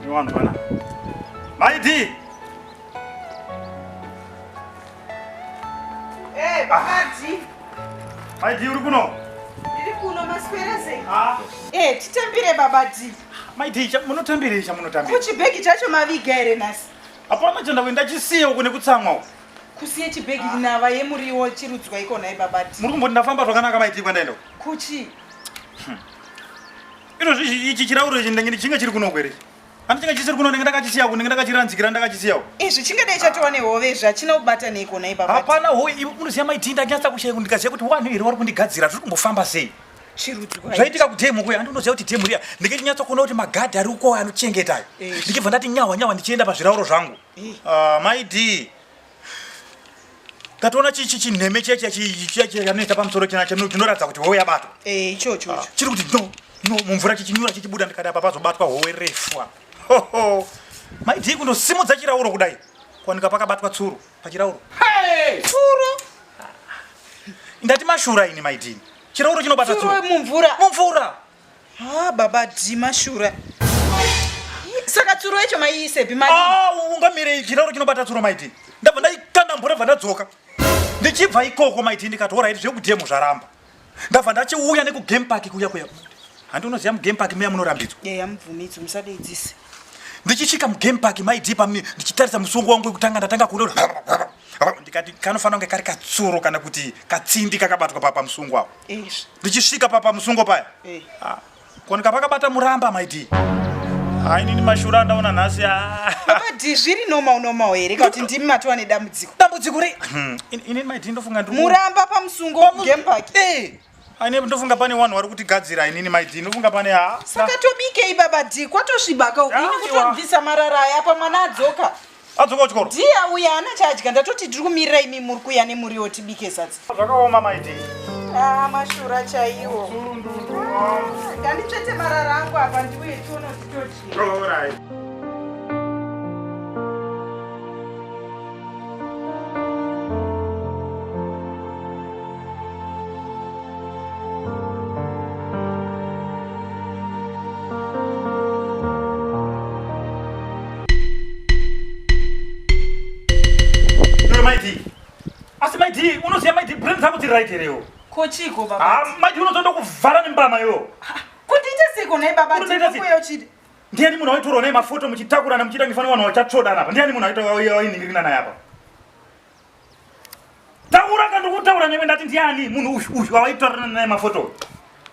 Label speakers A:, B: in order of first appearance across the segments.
A: Nevanhu vana. Maiti.
B: Eh, Baba D.
A: Maiti uri kuno?
B: Ndiri kuno maswera sei?
A: Ah.
B: Eh, titambire Baba D.
A: Maiti, munotambirei chamunotambira?
B: Kuchibhegi chacho maviga here nhasi?
A: Hapana chandakuenda ndachisiya uko nekutsamwa uko.
B: Kusiye chibhegi ah. nava yemuriwo chirudzwa iko nhai Baba D.
A: Muri kumboti ndafamba zvakanaka Maiti kwandaenda uko?
B: Kuchi?
A: Ino ichi chirauro ichi ndenge chinge chiri kuno kwere. Handi chinge chisiri kuno ndenge ndakachisiya kuno ndenge ndakachiranzikira ndakachisiya.
B: Izvi chingadai chatova nehove izvi hachina kubata neiko nhai baba.
A: Hapana hove iwe unoziva Maiti ndanyatsa kushaya ndikaziva kuti wanhu here wari kundigadzira zviri kumbofamba sei.
B: Chirudzwa.
A: Zvaitika kudhemu kuya handi unoziva kuti dhemu riya ndenge chinyatsa kuona kuti magadhi ari uko anochengeta ayo.
B: Eh.
A: Ndichibva ndati nyawa nyawa ndichienda pazvirauro zvangu.
B: Eh.
A: Ah, Maiti. Tatoona chichi chinheme chiya chiya chiya chiya chanoita pamusoro china chinoratidza kuti hove yabatwa.
B: Eh, ichocho.
A: Ah, chiri kuti no no mumvura chichinyura chichibuda ndikati apa pazobatwa hove refu apa. Hoho. Maidii kundosimudza chirauro kudai. Kuwanika pakabatwa tsuro pachirauro.
B: Hey! Tsuro.
A: Ndati mashura ini maidii. Chirauro chinobata tsuro.
B: Tsuro mumvura.
A: Mumvura.
B: Ah, baba D mashura. Saka tsuro yacho maiisepi mari?
A: Ah, ungamire chirauro chinobata tsuro maiti. Ndabva ndaikanda mvura bva ndadzoka. Ndichibva ikoko maiti ndikati alright zvekudhemu zvaramba. Ndabva ndachiuya neku game park kuya kuya. Handi unoziva mu game park muya munorambidzwa.
B: Yeah, yamubvumidzwa musadeidzise.
A: Ndichisvika mu game park maiti pamwe ndichitarisa musungo wangu wekutanga ndatanga kuona ndikati kanofanira kunge kari katsuro kana kuti katsindi kakabatwa pa pamusungo apo. Ndichisvika pa pamusungo paya.
B: Eh.
A: Ah, kuoneka pakabata muramba maiti. Ah, inini mashura andaona nhasi. Ah.
B: Baba D zviri normal normal here kana kuti ndimi matova nedambudziko?
A: Dambudziko rei? Inini maiti ndofunga ndiri
B: Muramba pamusungo game park.
A: Eh. Aine ndofunga pane vanhu vari kutigadzira inini maiti ndofunga pane ha.
B: Saka tobikei baba D kwatosvibaka uku ini
A: Aiwa.
B: kutobvisa marara aya apa mwana adzoka.
A: Adzoka kuchikoro.
B: D auya haana chaadya ndatoti tiri kumirira imi muri kuuya nemuriwo tibike sadza.
A: Zvakaoma maiti.
B: Ah, mashura chaiwo. Nganditsvete marara angu apa ndiuye tione kuti todya.
A: All right. Iwe Maiti. Asi Maiti, unoziva Maiti brain dzako dziri right here iwe?
B: Ko chiiko baba?
A: Ah, Maiti unozoda kuvhara nembama iwe.
B: Kundiita seiko nhai baba?
A: Unondiita sei?
B: Ndinokuya uchida.
A: Ndiani munhu waitorwa naye mafoto muchitakurana muchiita kunge fanira vanhu vachatsvodana apa? Ndiani munhu wainingirina naye apa? Taura ka ndikutaura newe ndati ndiani munhu uyu uyu wawaitorana naye mafoto?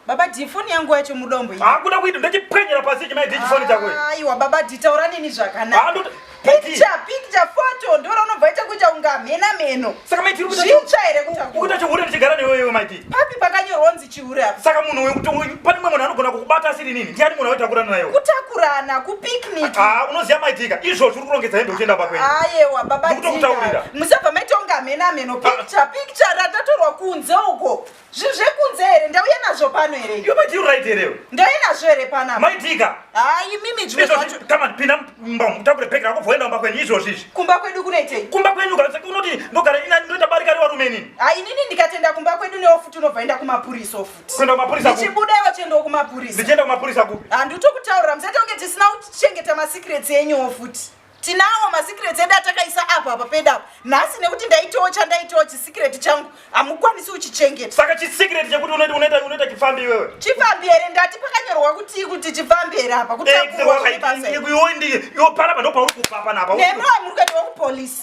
B: Baba D, foni yangu yacho mudombo iyi.
A: Hakuda kuita ndachipwenyera pasi chimaiti chifoni chako. ichi.
B: Aiwa baba D, taura neni zvakanaka.
A: Ah, ndoti-
B: Picture, picture, photo ndora unobva ita kuita kunga mhena mheno.
A: Saka maiti uri kuita
B: Zvitsva here kutakura?
A: ukuita chihure ndichigara newe iwe maiti.
B: Papi pakanyorwa kunzi chihure apa?
A: Saka munhu wekuti pane mumwe munhu anogona kukubata asiri nini? Ndiani munhu waitakurana naye?
B: Kutakurana, kupicnic.
A: Ah, unoziva maitika izvozvi uri kurongedza hembe uchienda pakwenyu.
B: Ayewa baba D.
A: Ndikutokutaurira.
B: Musabva maita kunga mhena mheno. Picture, picture ratatorwa kunze uko. Zvinhu zvekunze here? Ndauya nazvo pano here?
A: Iwe maiti uri right here iwe?
B: Ndauya nazvo here panapa?
A: Maitika.
B: Hayi mimi zvimwe
A: Izvozvi
B: zvacho.
A: come on pinda mumba umu utakure bhegi rako voenda kumba kwenyu izvozvi izvi.
B: Kumba kwedu kunoitei?
A: Kumba kwenyu kana unoti ndogara ina ndoita barika revarume inini.
B: Hayi inini ndikatenda kumba kwedu newo futi unobva enda kumapurisa futi.
A: Kuenda kumapurisa kupi?
B: Ndichibuda iwe chiendawo kumapurisa.
A: Ndichienda kumapurisa kupi?
B: Handitokutaurira musaita kunge tisina kuchengeta masecrets enyuwo futi. Tinawo masecrets edu atakaisa apa apa pedu apa. Nhasi nekuti ndaitawo chandaitawo chisecret changu hamukwanisi kuchichengeta.
A: Saka chisecret chekuti unoita unoita unoita chifambi iwewe.
B: Chifambi here ndati pakanyorwa kuti kuti chifambi here apa kutakurwa zvine basa here.
A: Iwe ndi iwe panapa ndopauri kubva panapa.
B: Nemi muri kuendawo kupolisi.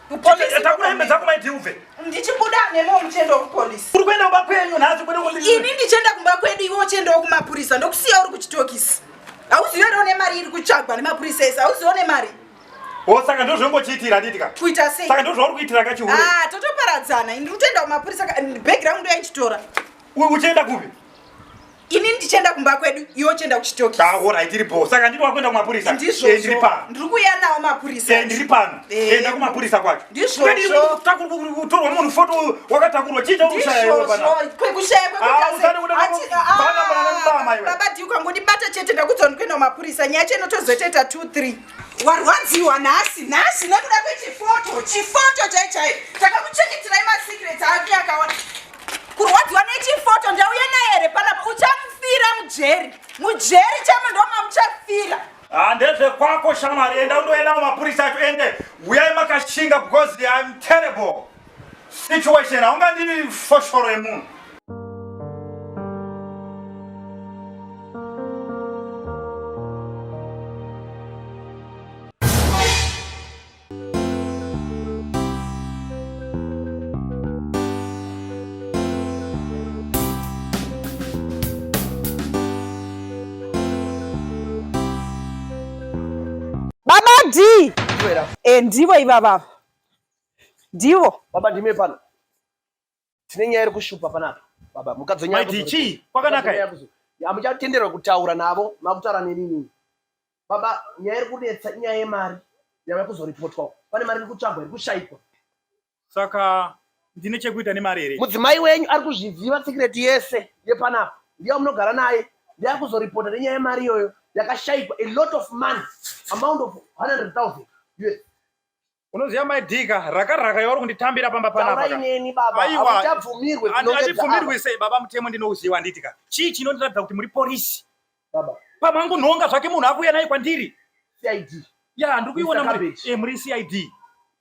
B: Kupolisi.
A: Takura hembe dzako maiti ubve.
B: Ndichibuda nemi muchiendawo kupolisi.
A: Uri kuenda kumba kwenyu nhasi kwete kuti
B: Ini ndichienda kumba kwedu iwe uchiendawo kumapurisa ndokusiya uri kuchitokisi. Hauzivi here une mari iri kutsvagwa nemapurisa ese hauzivi une mari.
A: O saka ndozvongochiitira handiti ka?
B: Kuita sei?
A: Saka ndozvauri kuitira ka chihure?
B: Ah, totoparadzana. Ini ndiri kutoenda kumapurisa bhegi rangu ndoyandichitora.
A: Uchienda kupi?
B: Ini ndichienda kumba kwedu, iwe uchienda kuchitokisi.
A: Ah, alright, iri bho. Saka ndiri wakuenda kumapurisa.
B: Ndizvozvo.
A: Eh, ndiri pano.
B: Ndiri kuuya nawo mapurisa.
A: Eh, ndiri pano.
B: Eh.
A: Enda kumapurisa kwacho.
B: Ndizvozvo.
A: Kutorwa munhu foto wakatakurwa. Chii chauri kushaya iwe pana?
B: Ndizvozvo. Kwekushaya kwekuita
A: Ah,
B: sei?
A: usade kuda
B: Ati-
A: ku- bana bana mbama iwe.
B: Baba D, ukangondibata chete ndakudza kuti kuenda kumapurisa. Nyaya yacho inotozotoita 2 3. Warwadziwa nhasi, nhasi nekuda kwechifoto, chifoto chai chai. Takakuchengeterai masecrets ake akawanda. Kurwadziwa nechifoto ndauya naye here panapa? Uchamufira mujeri. Mujeri chamo ndomamuchafira.
A: Ah, Kwako shamwari, enda undoendawo mapurisa acho ende uyai makashinga because I'm terrible situation. Haungandii foshoro yemunhu.
B: Baba D. Eh, ndivo ivava. Ndivo.
C: Baba ndime pano. Tine nyaya iri kushupa panapa. Baba mukadzi nyaya.
A: Maiti chii? Kwakanaka.
C: Hamuchatenderwa kutaura navo, makutaura neni. Baba, nyaya iri kunetsa inyaya yemari yava kuzoripotwa. Pane mari iri kutsvagwa iri kushaikwa.
A: Saka ndine chekuita nemari here?
C: Mudzimai wenyu ari kuzviziva secret yese yepanapa. Ndiye munogara naye, ndiye ari kuzoripota nenyaya yemari iyoyo yakashaikwa a lot of money, amount of 100,000 US.
A: Unoziva mai Dhika, raka raka yauri kunditambira pamba panapa.
C: Taurai neni baba,
A: Aiwa.
C: hamuchabvumirwe kunongedza
A: Handibvumirwi sei baba mutemo ndinouziva handiti ka. Chii chinondiratidza kuti muri polisi?
C: Baba.
A: Pamangunhonga zvake munhu akuuya naye kwandiri.
C: CID.
A: Ya, ndiri kuiona
C: Mr.
A: muri
C: Cabbage.
A: eh, muri CID.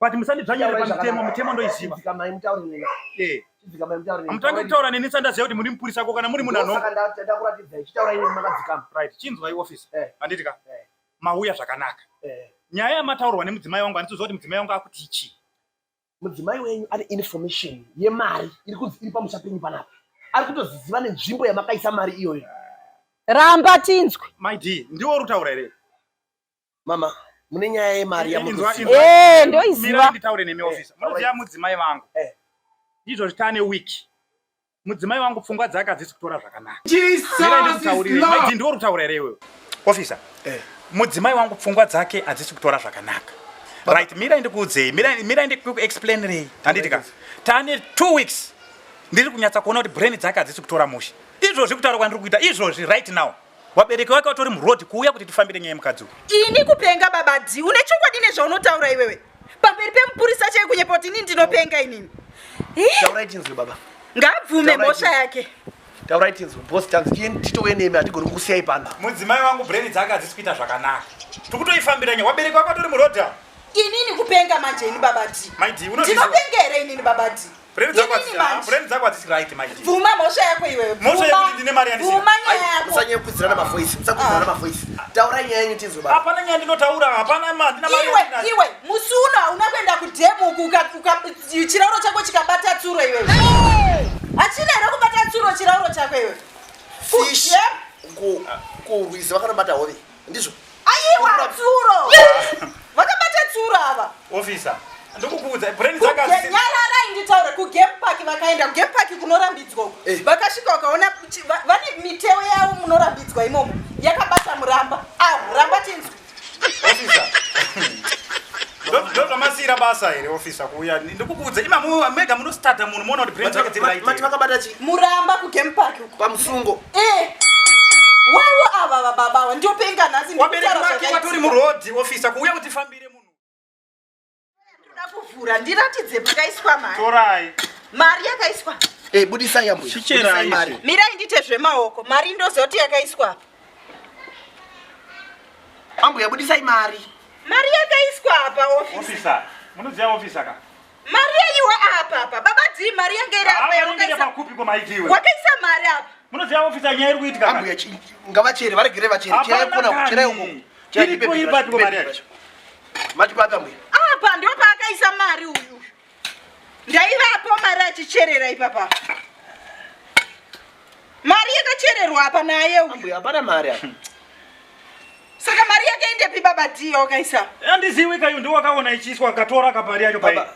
A: But musandidzvanyire
C: Taurai
A: pamutemo,
C: zvakanaka.
A: mutemo ndoiziva.
C: Chidzikamai mutaure neni.
A: Eh.
C: Chidzikamai mutaure neni.
A: Hamutangi kutaura neni sandaziva kuti muri mupurisa ko kana muri munhu anonga.
C: Ndosaka ndakuratidzai. Chitaurai neni makadzikama.
A: Right, chinzwai officer.
C: Eh.
A: Handiti ka.
C: Eh.
A: Mauya zvakanaka.
C: Eh.
A: Nyaya yamataurwa nemudzimai wangu handisi kuziva kuti mudzimai wangu akuti chii.
C: Mudzimai wenyu ane information yemari iri kunzi iri pamusha penyu panapa. Ari kutoziziva nenzvimbo yamakaisa mari iyoyo.
B: Ramba tinzwe.
A: Mai D, ndiwe uri kutaura here?
C: Mama, mune nyaya yemari
A: Inzwa,
C: yamunoziva.
A: inzwa.
B: Eh, ndoiziva.
A: Mirai nditaure nemi officer.
C: Eh,
A: Munoziva mudzimai vangu.
C: Eh.
A: Izvozvi taane week. Mudzimai wangu pfungwa dzake hadzisi kutora zvakanaka.
D: Jesus
A: Mirai
D: is
A: ndikutaurire. Mai
D: Lord.
A: D, ndiwe uri kutaura here iwewe? Officer.
C: Eh.
A: Mudzimai wangu pfungwa dzake hadzisi kutora zvakanaka. Right, mirai ndikuudzei. Mirai mirai ndikuexplainirei. Handiti ka. Taane 2 weeks. Ndiri kunyatsa kuona kuti brain dzake hadzisi kutora mushe. Izvozvi kutaura kwandiri kuita izvozvi right now. Vabereki vake vatori muroad kuuya kuti tifambire nyaya yemukadzi uyu.
B: Ini kupenga baba D, une chokwadi nezvaunotaura iwewe. Pamberi pemupurisa chai kunyepa kuti inini ndinopenga inini. Ih,
C: Taurai tinzwe baba.
B: Ngaabvume
C: Taurai
B: mhosva
C: tinzwe.
B: yake.
C: Taurai tinzwe. Boss tanzi titouye nemi hatigoni kukusiyai pano.
A: Mudzimai wangu brain dzake hadzisi kuita zvakanaka. Tikutoifambira nyaya. Vabereki vake vatori muroad ava.
B: Inini kupenga manje ini baba D.
A: Mai D, unozviziva.
B: Ndinopenga here inini baba D?
A: Brain dzako
B: Inini
A: hadzisi-
B: manje.
A: brain dzako hadzisi right Mai D.
B: Bvuma mhosva yako iwewe.
A: Mhosva
B: Bvuma.
A: yekuti ndine mari yandisina.
B: Bvuma nyaya yako.
C: Musanyepfudzirana mavoice, musakwidzirana mavoice. Taurai nyaya yenyu tinzwe baba.
A: Hapana nyaya ndinotaura, hapana ma, ndina mari
B: Iwe,
A: yandinayo.
B: iwe, musi uno hauna kuenda kudhemu uku chirauro chako chikabata tsuro iwewe. Hachina here kubata tsuro chirauro chako iwewe?
C: Fish
B: Kudhemu.
C: kurwizi vakanobata hove. Ndizvo.
B: Aiwa, tsuro. Vakabata tsuro ava.
A: Officer, ndikukuudza brain dzako hadzisi
B: Nyararai nditaure kugame park vakaenda kugame park kunorambidzwa uku.
C: Eh.
B: Vakasvika vakaona vane miteo yavo munorambidzwa imomo. Yakabata muramba. Ah, muramba tinzwe.
A: Officer. Ndozvamasiyira basa here officer kuuya. Ndikukuudza ima mega munostarta munhu muona kuti brain dzake dziri right.
C: Mati vakabata chi
B: Muramba kugame park uku.
C: pamusungo.
B: Eh. Wawo ava vababa ava ndiopenga nhasi
A: Wabereki
B: ndikutaura
A: vake vatori
B: zvakaitika.
A: muroad officer kuuya kuti fambire munhu.
B: Ndoda kuvhura ndiratidze pakaiswa mari.
A: Torai.
B: Mari yakaiswa.
C: Eh, budisai ambuya.
A: Chicherai
C: Budisai mari.
A: izvi.
B: Mirai ndite zvemaoko. Mari ndozoti yakaiswa apa.
C: Ambuya budisai mari.
B: Mari yakaiswa apa officer.
A: Officer, munoziva officer ka?
B: Mari yaiwa apa apa. Baba D mari yange iri apa
A: Havarongere
B: yawakaisa.
A: pakupi komaiti iwe.
B: Wakaisa mari apa.
A: Munoziva officer nyaya iri kuitika ka?
C: Ambuya ngavachere varegere vachere. Cherai
A: Hapana
C: kona
A: kani.
C: cherai uko. Cherai
A: Iripo
C: ndipe
A: iri
C: bhegi
A: papi
C: racho,
A: mari
C: ndipe
A: yacho?
C: bhegi racho. Mati papi ambuya?
B: Apa ndipo paakaisa mari uyu. Ndaivapo mari achicherera ipapa. Mari yakachererwa apa naye uyu.
C: Ambuya hapana mari apa.
B: Saka mari yakaendepi baba D wakaisa?
A: Handiziwi kayo ndiwo wakaona ichiiswa akatora kapari yacho pai.
C: Baba,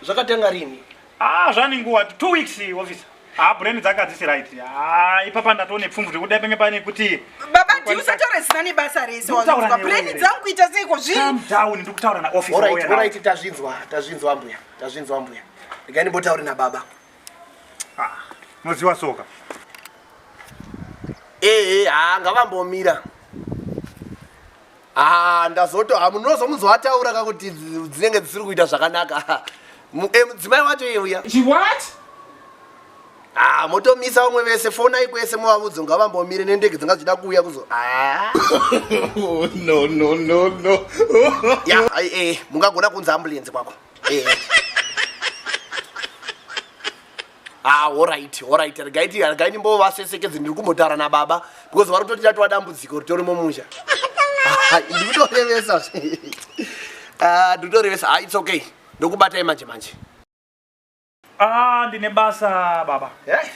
C: zvakatenga rini?
A: Ah, zvane nguva 2 weeks officer. Ah, brain dzake hadzisi right. Ah, ipapa ndatone pfumvu zvekuda penge pane kuti
B: Baba D usataure zina nebasa rese
A: Ndikutaura
B: wazvinzwa.
A: newe
B: Brain
A: here.
B: dzangu kuita seiko zvii?
A: Calm down, ndikutaura na officer.
C: Alright,
A: wauya nawo.
C: alright, tazvinzwa, tazvinzwa ambuya. Tazvinzwa ambuya. Regai ndimbotaure nababa.
A: Ah, unoziva soka.
C: Eh, eh, ha ngavambomira. Ah, ndazoto ha munozomuzoataura ka kuti dzinenge dzisiri kuita zvakanaka. Mudzimai wacho iye uya.
D: She what?
C: Ah, motomisa vamwe vese fonai kwese movavudze ngavambomire nendege dzanga dzichida kuuya kuzo ah.
D: No, no, no, no.
C: Ya, ai, mungagona kunzi ambulance kwako. Ah, alright, alright. Regai regai ndimbovasesekedze, ndiri kumbotaura nababa because vari kutoti tatova dambudziko ritori mumusha. Ah, ndikutorevesa. Ah, ndikutorevesa. Ah, it's okay. Ndokubatai manje manje.
A: Ah, ndine basa baba.
C: Eh?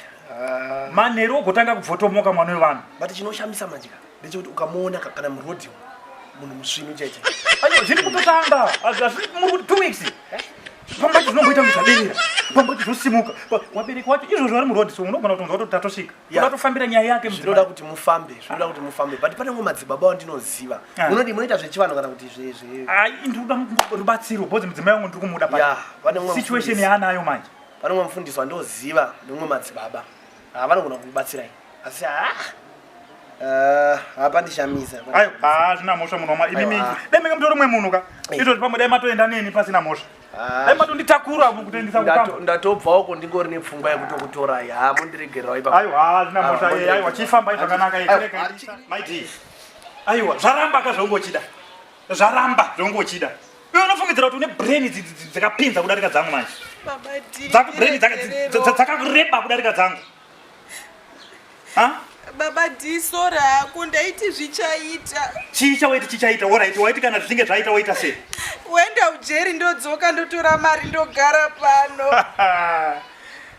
A: Manheru ogotanga kubvotomoka mwana wevanhu.
C: But chinoshamisa manje ka ndechekuti ukamuona kana murodhi munhu musvinu chaiche.
A: Aiwa, zviri kutotanga. Muri kuti 2 weeks. Pamba zvinomboita kunge zvaderera. Pamba zvosimuka. Wabereki wacho izvozvo vari murodhi, so unogona kutonzwa kuti tatosvika. Kuda kutofambira nyaya yake
C: Zvinoda
A: mudzimai.
C: kuti mufambe, zvinoda kuti mufambe. But pane mumwe madzibaba wandinoziva.
A: Ah.
C: Munodi munoita zvechivanhu kana kuti zve zve
A: Ai, ndinoda rubatsiro because mudzimai wangu ndiri kumuda
C: Ya,
A: pa.
C: pane mumwe
A: Situation
C: mufundisi.
A: yaanayo manje.
C: Pane mumwe mufundisi wandoziva nemumwe madzibaba. Ah, vanogona kukubatsirai. Asi ah hapandishamisa.
A: Aiwa, hazvina mhosva munhu wamwari. Imimi
C: Aiwa.
A: dai menge mutori mumwe munhu ka.
C: Eh.
A: Izvozvi pamwe dai matoenda neni pasina mhosva.
C: Ah.
A: Dai matonditakura kutoendesa kukamba.
C: Ndatobva uko ndingori nepfungwa yekutokutorai. Ha, mundiregererawo ipapo.
A: Aiwa, hazvina
C: Ah,
A: mhosva. Aiwa, chifambai zvakanaka.
C: Aiwa,
A: Maiti. Aiwa, zvaramba ka zvaungochida. Zvaramba zvaungochida. Iwe unofungidzira kuti une brain dzakapinza kudarika dzangu manje.
B: Baba D.
A: Dzako brain dzakareba kudarika dzangu. Ha?
B: Baba D, sorry hako, ndaiti zvichaita.
A: Chii chawaiti chichaita? Alright, waiti kana zvichinge zvaita waita sei?
B: Wenda ujeri, ndodzoka ndotora mari ndogara pano.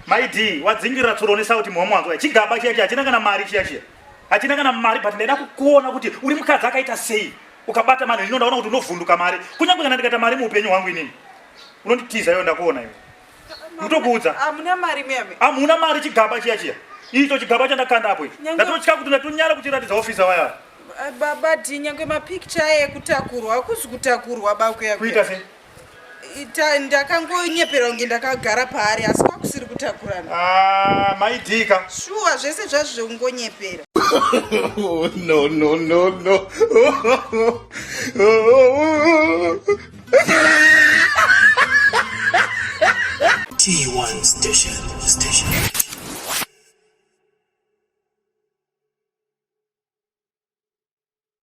A: Maidi, wadzingirira tsuro nesauti muhomo wangu. Chigaba chiya chiya hachina kana mari chiya chiya. Hachina kana mari, but ndaida kukuona kuti uri mukadzi akaita sei. Ukabata mari ndino ndaona kuti unovhunduka mari. Kunyange kana ndikaita mari muupenyu hwangu inini. Unonditiza iwe, ndakuona iwe. Ndinotokuudza.
B: Hamuna mari meme.
A: Hamuna mari chigaba chiya chiya. Icho chigaba chandakanda apo ichi. Ndatotya kuti ndatonyara kuchiratidza officer vaya.
B: Baba D, nyange mapicture aya ekutakurwa hakuzi kutakurwa bakuya.
A: Kuita sei?
B: Ndakangonyepera kunge ndakagara paari, asi kwakusiri kutakurana.
A: Ah, maidhika.
B: Shuwa, zvese zvazvo zvekungonyepera.
D: No, no, no, no.
E: T1 Station. Station.